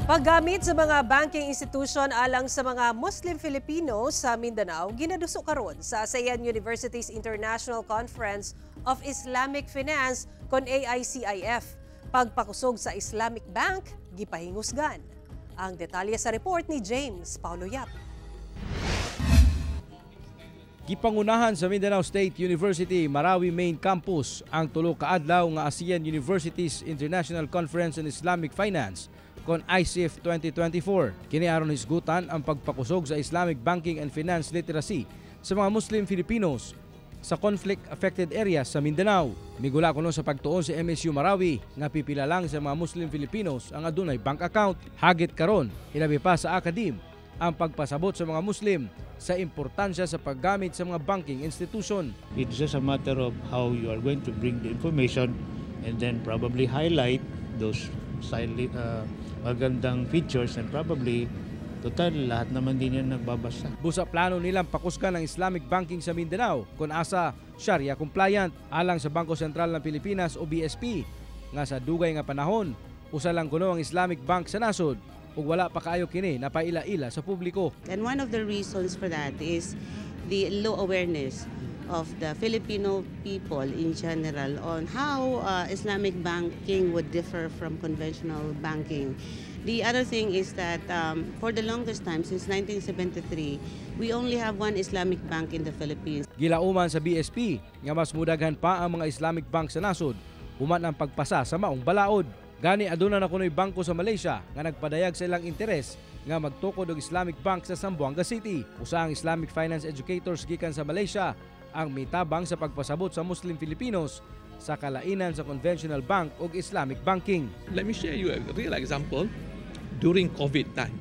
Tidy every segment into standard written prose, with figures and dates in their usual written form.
Paggamit sa mga banking institution alang sa mga Muslim Filipino sa Mindanao ginaduso karon sa ASEAN Universities International Conference of Islamic Finance kon AICIF. Pagpakusog sa Islamic Bank gipahingusgan. Ang detalye sa report ni James Paulo Yap. Gipangunahan sa Mindanao State University Marawi Main Campus ang tulo ka adlaw nga ASEAN Universities International Conference on Islamic Finance kon ICIF 2024. Kini aron hisgutan ang pagpakusog sa Islamic banking and finance literacy sa mga Muslim Filipinos sa conflict-affected areas sa Mindanao. Migula kuno sa pagtuon sa MSU Marawi nga pipila lang sa mga Muslim Filipinos ang adunay bank account. Hagit karon, hilabi pa sa academe ang pagpasabot sa mga Muslim sa importansya sa paggamit sa mga banking institution. It's just a matter of how you are going to bring the information and then probably highlight those silent, magandang features and probably total lahat naman din yan nagbabasa. Busa plano nilang pakusgan ang Islamic banking sa Mindanao kung asa Sharia compliant alang sa Bangko Sentral ng Pilipinas o BSP nga sa dugay nga panahon usa lang kuno ang Islamic Bank sa nasod ug wala pa kaayo kini napaila-ila sa publiko. And one of the reasons for that is the low awareness of the Filipino people in general on how Islamic banking would differ from conventional banking. The other thing is that for the longest time, since 1973, we only have one Islamic bank in the Philippines. Gilauman sa BSP nga mas mudaghan pa ang mga Islamic bank sa nasod human ang pagpasa sa maong balaod. Gani aduna na kuno'y bangko sa Malaysia nga nagpadayag sa ilang interes nga magtukod og Islamic Bank sa Zamboanga City. Usa ang Islamic Finance Educators gikan sa Malaysia ang mitabang sa pagpasabot sa Muslim Filipinos sa kalainan sa conventional bank ug Islamic banking. Let me share you a real example. During COVID time,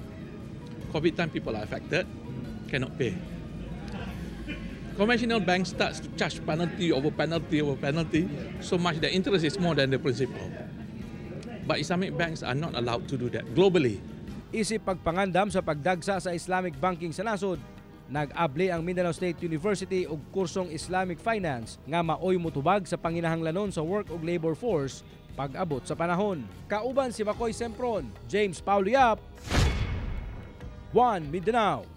COVID time, people are affected, cannot pay. Conventional bank starts to charge penalty over penalty over penalty, so much that interest is more than the principal. But Islamic banks are not allowed to do that globally. Isip pagpangandam sa pagdagsa sa Islamic banking sa nasod, nag-abli ang Mindanao State University og kursong Islamic Finance nga maoy motubag sa panginahanglanon sa work ug labor force pag-abot sa panahon. Kauban si Makoy Sempron, James Paulo Yap, One Mindanao.